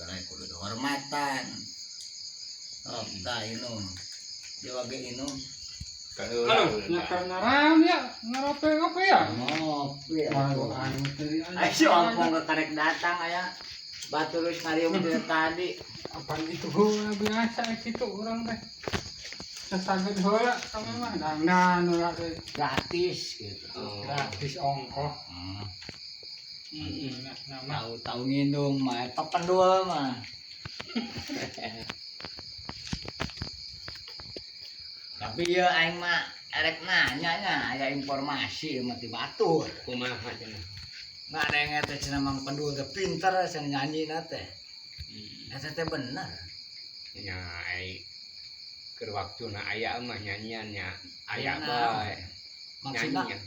Batur kudu dihormatan. Oh, tah inum. Dia wage inum. Aduh, nya naram ya, ngarope ngopi ya. Ngopi. Waduh, anu tadi. Ayo si ompong ke karek datang aya. Batur geus ngariung ti tadi. Apaan itu heula biasa kitu urang teh. Sasageun heula kami mah dangdan heula teh. Gratis gitu. Gratis ongkoh. Nah, nama Tahu-tahu ngindung mah eta pendul mah. Tapi ya aing mah erek nanya nya aya informasi mah ti batur. Kumaha cenah? Ngadenge teh cenah Mang Pendul teh pinter cenah nyanyina teh. Eta teh bener. Nya ai keur waktuna aya mah nyanyian nya. Aya Aya bae. Maksudna Nyanyian.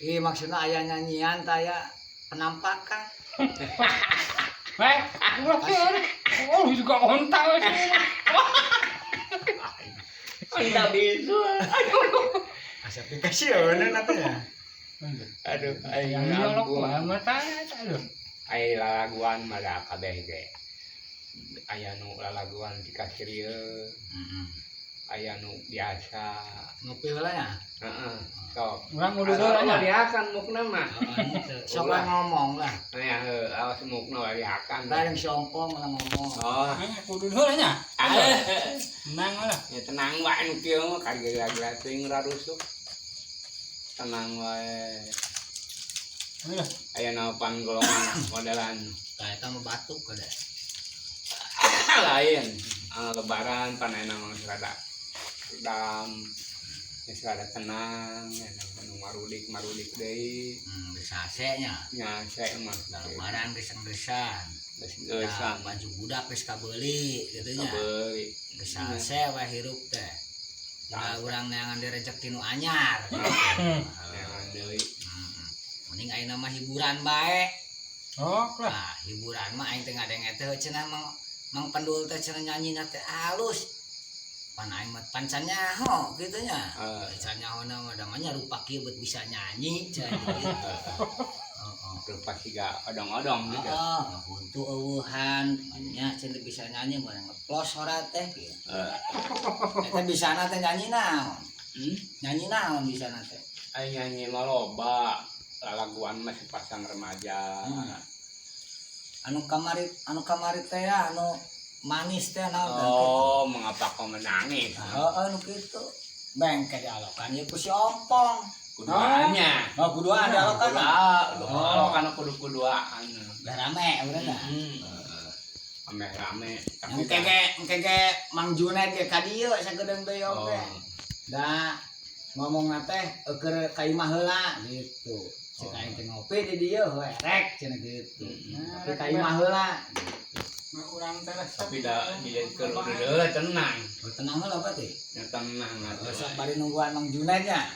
ih maksudna aya nyanyian teh aya penampakan. Weh, ulah sih. Oh, juga onta we sih. Tidak bisa. Asa pikasieun teh ya. Aduh, aing Yang nyolok ampun. mah mata eta aduh. Aya lalaguan mah da kabeh ge. Aya nu lalaguan dikasirieun, aya nu biasa. Ngopi heula nya. Heeh, sok. Urang udah heula nya. Diakan mukna mah. Sok lah ngomong lah. Nah, ya heuh, awas mukna wae diakan. Bareng si ompong lah ngomong. Oh, Kudu heula nya. aduh. Tenang lah. Ya tenang wae nu kieu mah kagela-gela teuing rarusuk. Tenang wae. Aduh. Aya napan golongan modelan Tah eta mah batuk kada. lain. Lebaran pan aya mah geus rada dalam geus rada tenang ya nu marudik-marudik deui. Geus hase nya. Nya saya mah Lebaran geus-geusan. geus geusan Baju budak geus kabeuli kitu nya. kabeuli. Geus hase we hirup teh. Nah, urang neangan di rezeki nu anyar. Neangan deui. Mending ayeuna mah hiburan bae. Sok lah. Nah, hiburan mah aing teh ngadenge teh cenah Mang Pendul teh cenah nyanyina teh halus. Pan aing mah pancan nyaho kitu nya. Can nyahona mah damanya rupa kieu beut bisa nyanyi cenah gitu. Heeh. Rupa siga odong-odong gitu. Heeh, huntu eueuhan nya cenah bisa nyanyi mah ngeplos sora teh kieu. Eta bisana teh nyanyi naon? Nyanyi naon bisana teh? Aing nyanyi mah loba. Lalaguan mah sepasang remaja. Anu kamari teh ya, anu manis teh naon teh? Oh, mengapa kau menangis? Heeh, nu kitu. Bengke dialokan ieu ku si ompong. Kuduannya. Oh, kuduan dialokan. Kudu alokan kudu-kuduan. Udah rame urang dah. Rame rame. Engke ge Mang Junaid ge ka dieu sagedeung deui oge. Da ngomongna teh keur ka imah heula gitu. Cek aing teh ngopi di dieu we rek cenah gitu. Tapi ka imah heula. Urang teh resep. Tapi da dijadikeun udah tenang. Oh, tenang heula berarti. Ya tenang atuh. Sok bari nungguan Mang Junaid nya.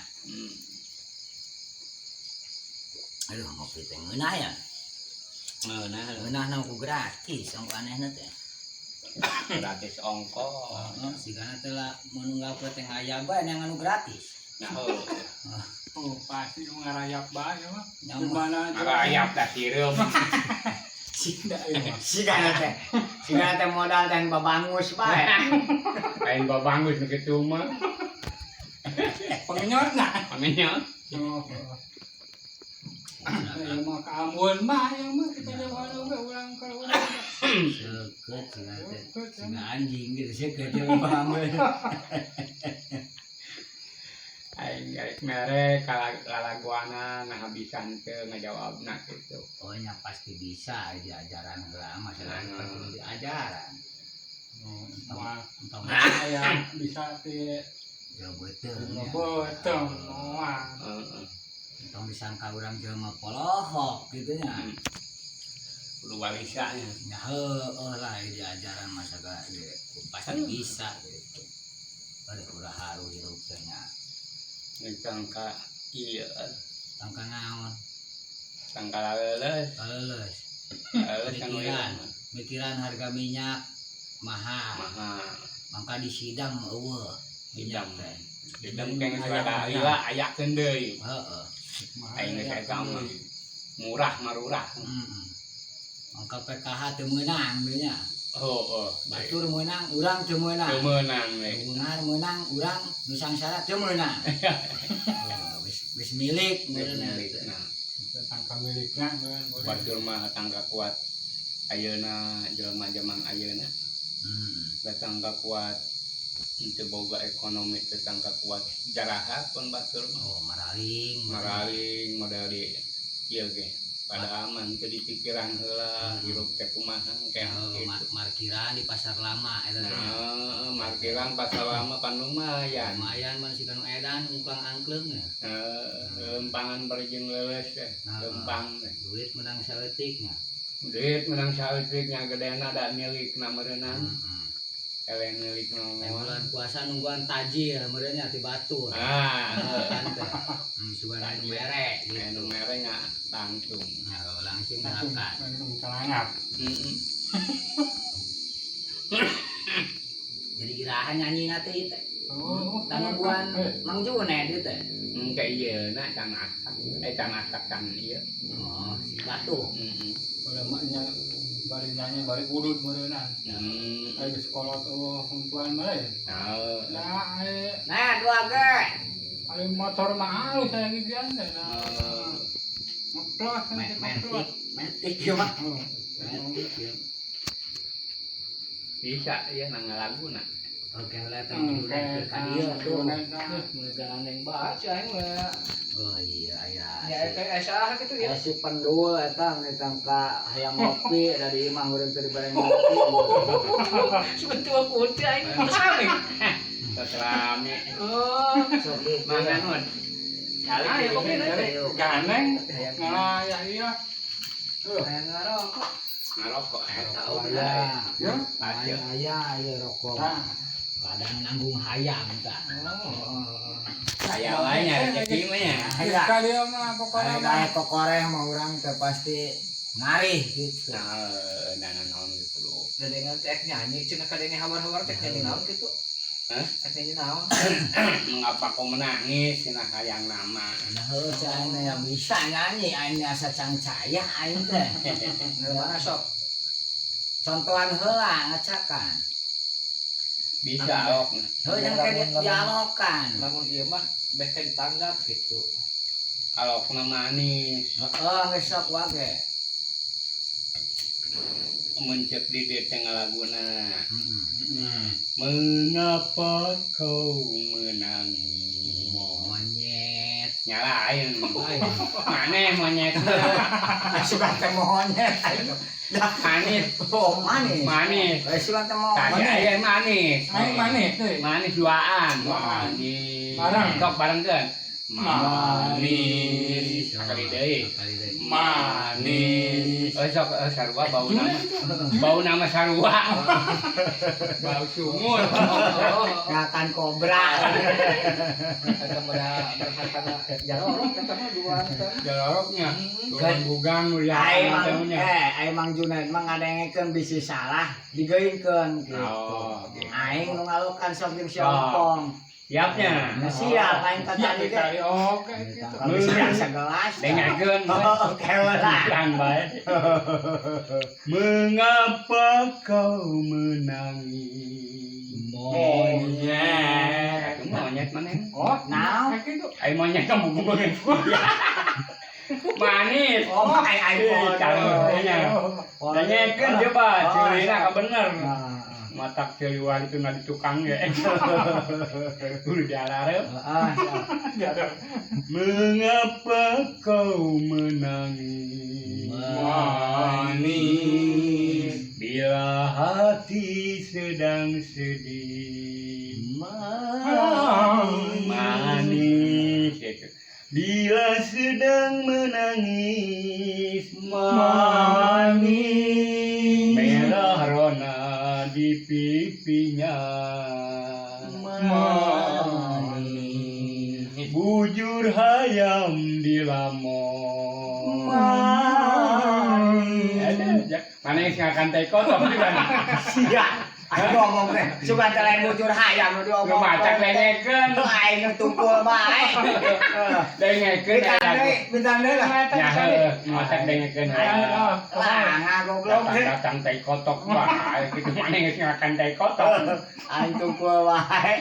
Aduh ngopi teh ngeunah ya. Ngeunah. Ngeunah na ku gratis ongko anehna teh. Gratis ongko. Heeh, sigana teh lah mun unggal poe teh ngaya bae yang anu gratis. Nah, heuh. Oh, pasti ngarayap bae mah. Nyaman. Gimana Ngarayap dah sireum. Cinta ieu mah. Sigana teh modal teh babangus bae. Lain babangus nu kitu mah. Pengenyotna. Pengenyot. Oh. Ieu mah kaamun mah ieu mah kita jauh ge urang ka urang. Seukeut sigana teh. Siga anjing gitu seukeut jeung babangus. Aing garek mere lalaguana nah bisa henteu ngajawabna kitu. Oh nya pasti bisa diajaran heula mah salah kudu diajaran. Moal Entong aya bisa ti jauh beuteung. beuteung moal. Heeh. Entong disangka urang jelema polohok kitu nya. Kudu walisa nya. Nya heueuh lah diajaran mah sagala ge pasti bisa gitu. Aduh ulah haru hirup teh nya. Tangka ieu. Tangka naon? Tangka leuleus. Leuleus. Leuleus kan Mikiran harga minyak mahal. Mahal. Mangka di sidang eueuh. Sidang teh. Sidang keng rada lila ayakeun deui. Heeh. Aing geus eta mah. Murah marurah. Heeh. Mangka PKH teu meunang deui nya. Oh, oh. Batur meunang, urang teu meunang. Teu meunang we. Beunghar meunang, urang nu sangsara teu meunang. Oh, geus geus milik meureun Milik eta. nah. Tangka milikna meureun boleh. Batur mah tangka kuat ayeuna jelema zaman ayeuna datang ka kuat teu boga ekonomi teu tangka kuat jaraha pun batur mah. Oh, maraling. Maraling model di ieu ge. Padahal mah teu dipikiran heula hirup teh kumaha kayak Oh, gitu. Markiran di pasar lama eta teh. Nah, markiran pasar lama pan lumayan. Lumayan mah si kanu edan ungklang angkleung ya. Lempangan berjeng leuleus teh, lempang teh. Duit menang saeutik nya. Duit menang saeutik nya gedena da milikna meureunang. Eleng milik Aya mah. Bulan puasa nungguan tajil meureun nya ti batur. Ah, Kan teh. Sugan anu mere gitu. Anu mere nya langsung. Nah, langsung Langsung makan. Langsung celangap. Heeh. Jadi iraha nyanyi teh ieu teh. Oh, Tanungguan Mang Junet ieu teh. Engke ieu na can asak. Can asak can ieu. Oh, si batu. Heeh. Udah maknya bari nyanyi bari udut meureunang. Hmm. Ayo sekolah tuh untuan mah lain. Nah, Nah, Nah, dua ge. ayo motor mah alus saya gigian teh. Nah. Ngeplos nanti Metik, ngeplos. metik ieu mah. Oh. Metik ieu. Bisa ya nang lagu na. Oke, lah teh Junet ka dieu tuh. Gandeng baca aing mah. Oh iya aya. Ya kayak saha gitu ya. Aya si pendul eta nitangka hayang ngopi dari imah urang teu dibareng ngopi. Sebentar kunti aing terus rame. Terus rame. Oh, Sok di. Mana nun? Ah, ya kopi nanti. Gandeng. Nah, ya iya. Hayang ngarokok. Ngarokok eta. Oh iya. Ya. Aya aya aya rokok. Nah. Kadang nanggung hayam tah. Oh. Saya lain ya rezeki mah nya. Aya. Sekali mah pokoknya Aya mah. aya kokoreh mah urang teh pasti ngarih gitu. Nah, dana naon gitu loh. Dadengan teh nyanyi cenah kadenge hawar-hawar teh nyanyi naon gitu. Hah? Teh nyanyi naon? Mengapa kau menangis cenah hayang nama. Nah, heuh cai aing yang bisa nyanyi aing asa cangcaya aing teh. Mana sok? Contohan heula ngacakan. Bisa ok. Heuh yang kayak dialokan. Lamun ieu mah beh teh ditanggap gitu. Alokna manis. Heeh, geus sok wae. Mencep di dieu teh ngalaguna. Heeh. Mengapa kau menangis? Monyet. Nyalain. Lain. Maneh monyet. Suka teh monyet. Dah Manis. oh manis. Manis. Eh suka teh Tadi monyet. aya manis. Aing manis teh. Manis duaan. Duaan. Manis. Bareng. Sok barengkeun. Manis. Sakali deui. Sakali deui. Manis. Oh sok sarua bau nama. Bau nama sarua. Bau sumur. Ngakan kobra. Eta mah berhartana jarorok eta mah duaan teh. Joroknya. Bukan bugang udah Ai mang ai Mang Junaid mah ngadengekeun bisi salah digeungkeun gitu. Oh, gitu. Aing nu ngalokan sok jeung si Oh. Ompong. Siapnya. Nah, siap aing teh Ya tadi teh. kali oke gitu. Bisa segelas. Dengarkeun. Oh, oke lah. Kurang bae. Mengapa kau menangis? Monyet. Itu monyet mana? Oh, Naon? kayak gitu. Ai monyet kan buku banget. Manis. Oh, ai ai Caranya. Dengekeun coba, ceulina ka bener. Nah, Matak ceuliwan itu na di tukang ge. Udah diarareup. heeh. Ya ada. Mengapa kau menangis? Manis. Bila hati sedang sedih. Manis gitu. Bila sedang menangis. Manis. Merah rona di pipinya. Manis. Bujur hayam di lamon. Manis. Ada aja. Mana yang ngakan teko tapi kan. Siap. Aing ngomong teh, sugan teh lain bujur hayam nu diomong. Nu matak dengekeun. Nu aing nu tungkul bae. Dengekeun Bintang deui, bintang deui lah. Ya heuh, matak dengekeun. Lah, ngagoblok teh. Datang tai kotok bae kitu maneh geus ngakan tai kotok. Aing tungkul wae.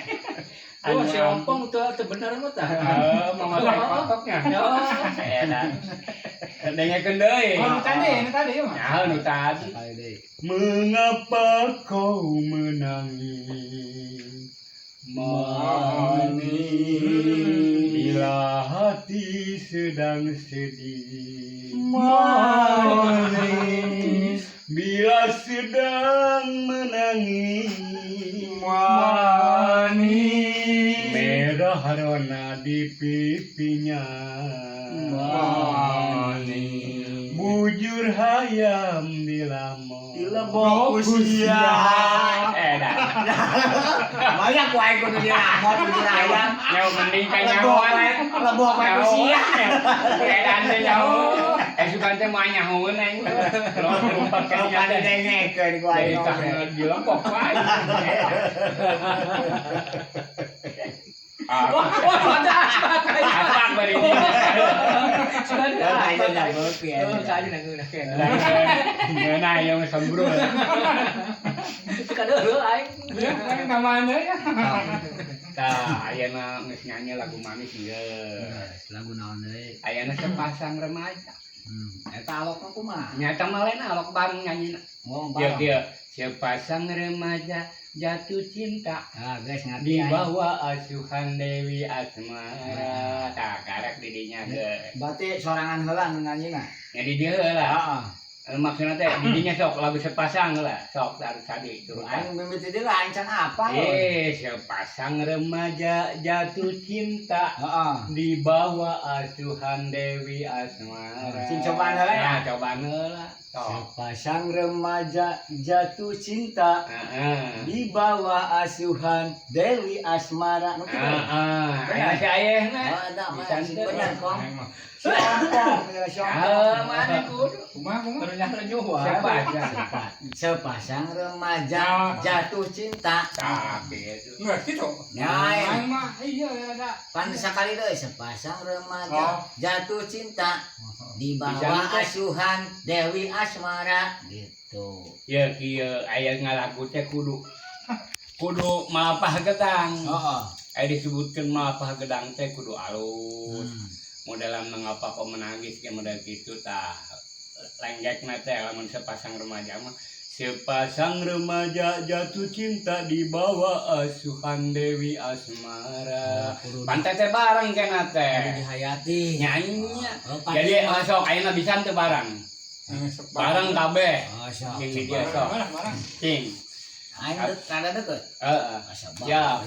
Oh, si Ompong tuh teu bener mah tah. Heeh, mama tai kotoknya. Edan. Dengekeun deui. Oh, nu tadi, nu tadi mah. Ya, nu tadi. Mengapa kau menangis manis bila hati sedang sedih manis bila sedang menangis manis merah rona di pipinya manis bujur hayam dilamon Dilebok usia. Edan. Banyak ku aing kudu dilamot bujur hayam. Nyawa mending ka Lebok nyawa. wae, lebok wae usia. Edan teh jauh. Sugan teh moal nyahoeun aing. Kalau lupa Kalau kayaknya teh. dengekeun ku aing. Jadi tah dilebok wae. Wah, wah, ada aspak. Aspak bari ini. Sudah ada. Aing dah beuki. Oh, tadi nang kena. Ngeunah ieu mah sembrul. Kadeuleu aing. Ya, aing ka mana ya? Tah, ayeuna geus nyanyi lagu manis ieu. Lagu naon deui? Ayeuna sepasang remaja. Eta alok kumaha? Nyata mah lain alok bareng nyanyina. Oh, Ya bareng. kieu, sepasang remaja jatuh cinta Ah, guys ngerti di aing. bawah asuhan Dewi Asmara. Tah, karek di dinya ge. Berarti sorangan heula nu nyanyina. Nya di dieu heula. Heeh. Maksudna teh di dinya sok lagu sepasang heula. Sok harus tadi turutan. Aing mimiti deui lah aing can apa. Sepasang remaja jatuh cinta Heeh. di bawah asuhan Dewi Asmara. Cing cobaan heula ya. Nah, cobaan heula. Sok. Sepasang remaja jatuh cinta Heeh. di bawah asuhan Dewi Asmara. Nu kitu. Heeh. Aya si ayehna. Oh, ada mah Bisa sing teu. bener kong. Si Ompong, ya, si Ah, Ompong. mana kudu. Kumaha kumaha? Renyah-renyuh wae. Sepasang. Sepasang remaja jatuh cinta. Tah, gitu. Nggak gitu. Ya, Aing mah iya ada. Pan sakali deui sepasang remaja jatuh cinta di bawah Bisa asuhan Dewi Asmara gitu. Ya kieu aya ngalagu teh kudu kudu malapah gedang. Heeh. Aya disebutkeun malapah gedang teh kudu alus. Modelan mengapa kok menangis ge model kitu tah. Lenggekna teh lamun sepasang remaja mah sepasang remaja jatuh cinta di bawah asuhan Dewi Asmara. Pantai teh bareng kena Kudu teh. dihayati. Nyanyinya. Oh, Jadi sok ayeuna bisa teu bareng. Bareng kabeh. Oh, sok. Sing di dieu sok. Bareng, bareng. Cing. Aing rada deket. Heeh. Asa Siap.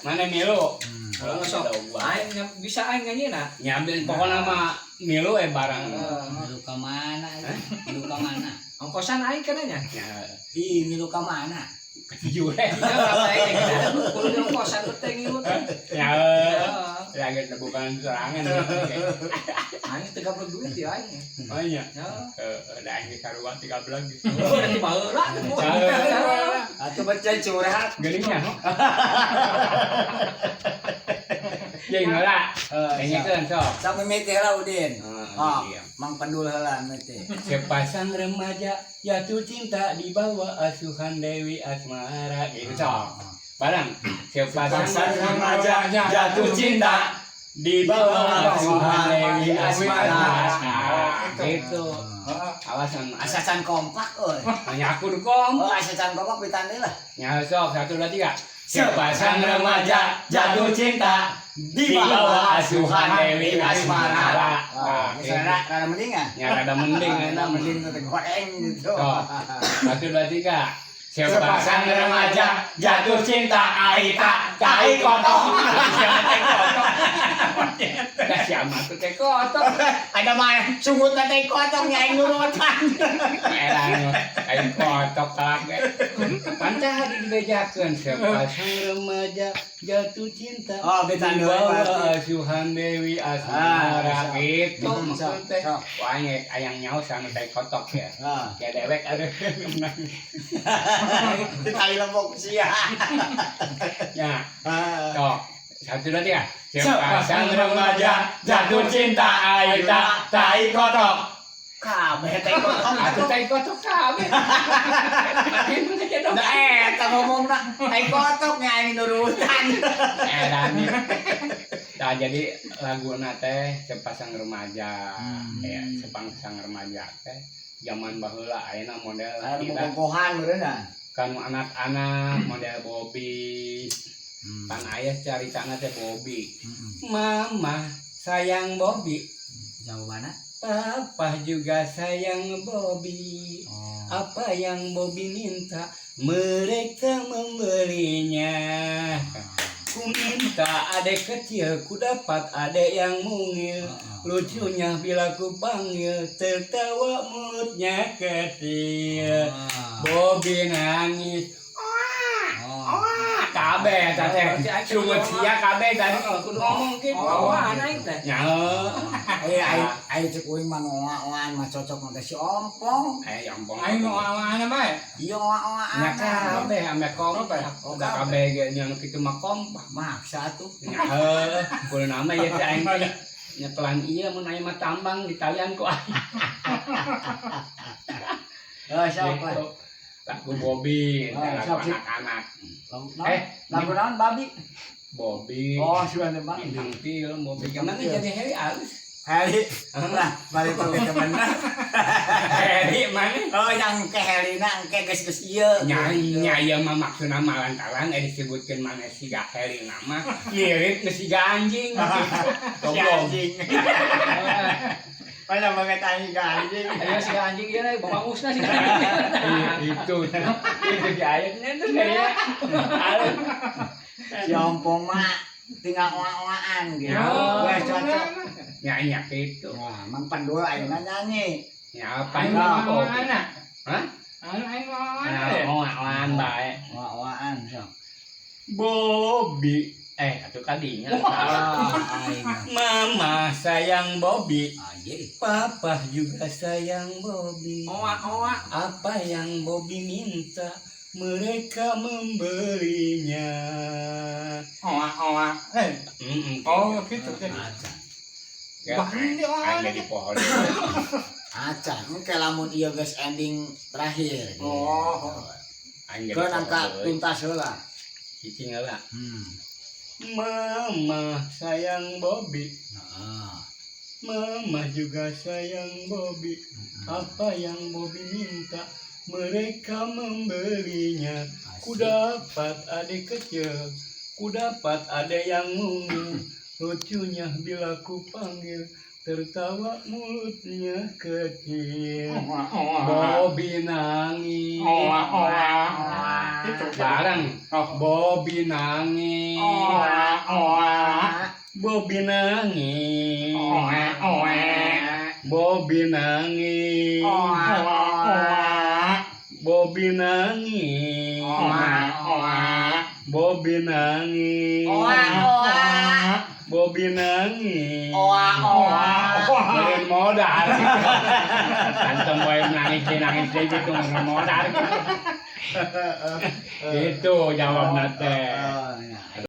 Mana milu? Oh, sok. Aing bisa aing nyanyina. Nyambil pokoknya mah milu bareng. Milu ka mana? Milu ka mana? Ongkosan aing kana nya. Ya, Ih, milu ka mana? jujur. Ya, aing kudu di ongkosan teh ngilu teh. Ya, Heeh. lagi bukan serangan. Aing teu gablek duit ya aing. Oh iya. Ya. Heeh, da aing sarua 13 gitu. Oh, dari baheula. Atuh baca curhat. Geuning nya. Ya heula. Dengekeun sok. Sok mimiti heula Udin. Oh, Iya. Mang Pendul heula mimiti. Sepasang remaja jatuh cinta di bawah asuhan Dewi Asmara gitu sok. Bareng. Sepasang remaja jatuh cinta di bawah asuhan Dewi Asmara. Gitu. Heeh. Alasan Asa can kompak euy. hanya aku dukung. Oh, asa can kompak bitande lah. Ya sok 1 2 3. Sepasang remaja jatuh cinta di bawah asuhan Dewi Asmara. Oh, misalnya rada mending ah. Ya rada mending, Rada mending teh goreng gitu. Sok. 1 2 3. Sepasang remaja jatuh cinta Aita. Tai kotok. Siapa tai kotok? Dah siapa tuh tai kotok? Ada mah sungut tai kotok nya aing nurutan. Elah tai kotok kabeh. Pantah dibejakeun sepasang remaja jatuh cinta. Oh, beta di bawah asuhan Dewi Asmara gitu maksud teh. Wah, ayang nyaho sama tai kotok ya. Ya dewek aduh. Ditali lembok sia. Ya. Tok, satu dua tiga. Sepasang remaja jatuh cinta ayo tak tai kotok. Kabeh tai kotok. Atuh tai kotok kabeh. Da eta ngomongna tai kotok nya aing nurutan. Edan. Nah, jadi laguna teh sepasang remaja. Ya, sepasang remaja teh zaman baheula ayeuna model anu bongkohan meureunna. Kanu anak-anak model Bobby. Pan aya caritana teh Bobby. Mama sayang Bobby. Jawabanna? Papa juga sayang Bobby. Apa yang Bobby minta mereka membelinya. Ku minta adek kecil, ku dapat adek yang mungil. Lucunya bila ku panggil, tertawa mulutnya kecil. Bobby nangis. Wah, kabeh eta teh. Sungut sia kabeh tadi kudu ngomong kitu. Wah, naik teh. Nya. Ai cek uing mah ngoa-ngoaan mah cocok mah si ompong. Eh, ompong. Aing ngoa-ngoaan bae. Iya ngoa-ngoaan. Nya kabeh ame kompak. Udah kabeh ge nya nu kitu mah kompak. Maksa tuh. Nya heuh, kudu nama ieu teh aing teh. Nyetelan ieu mun aya mah tambang di talian ku aing. Heuh, sok lah. Lagu Bobby, lagu anak-anak. Lagu naon babi? Bobby. Oh, suara babi. Bintang film Bobby. Kemana jadi Heri alus? Heri. Nah, balik ke mana? Heri mana? Oh, yang ke Heri na engke geus-geus ieu. Nya nya ieu mah maksudna mah lantaran disebutkeun mana siga Heri nama mirip geus siga anjing gitu. Si anjing. Mana banget anjing anjing. Ayo siga anjing ieu bapak musna siga anjing. Itu. Itu di ayatnya tuh kayak si ompong mah tinggal oa-oaan gitu. Wes cocok. Nya nya kitu. Wah, mang pandul ayeuna nyanyi. Nya apa Aing oa-oaan? Hah? Anu aing oa-oaan. Oa-oaan bae. Oa-oaan sok. Bobby. Atuh kadinya. Mama sayang Bobby. Papa juga sayang Bobby. Oa-oa. Apa yang Bobby minta mereka membelinya. Oa-oa. Oh gitu. Bahkan dia oa jadi pohon. Acan, engke lamun ieu geus ending terakhir. Oh. Keun angka tuntas heula. Cicing heula. Mama sayang Bobby. Mama juga sayang Bobby. Apa yang Bobby minta mereka membelinya. Ku dapat adik kecil, ku dapat adek yang mungil. Lucunya bila ku panggil, tertawa mulutnya kecil. Bobby nangis. Itu bareng. Bobby nangis. Bobby nangis. Bobby nangis. Bobby nangis. Bobby nangis. Bobby nangis. Meureun modal. Antum wae nangis gitu meureun modal. Itu jawabna teh.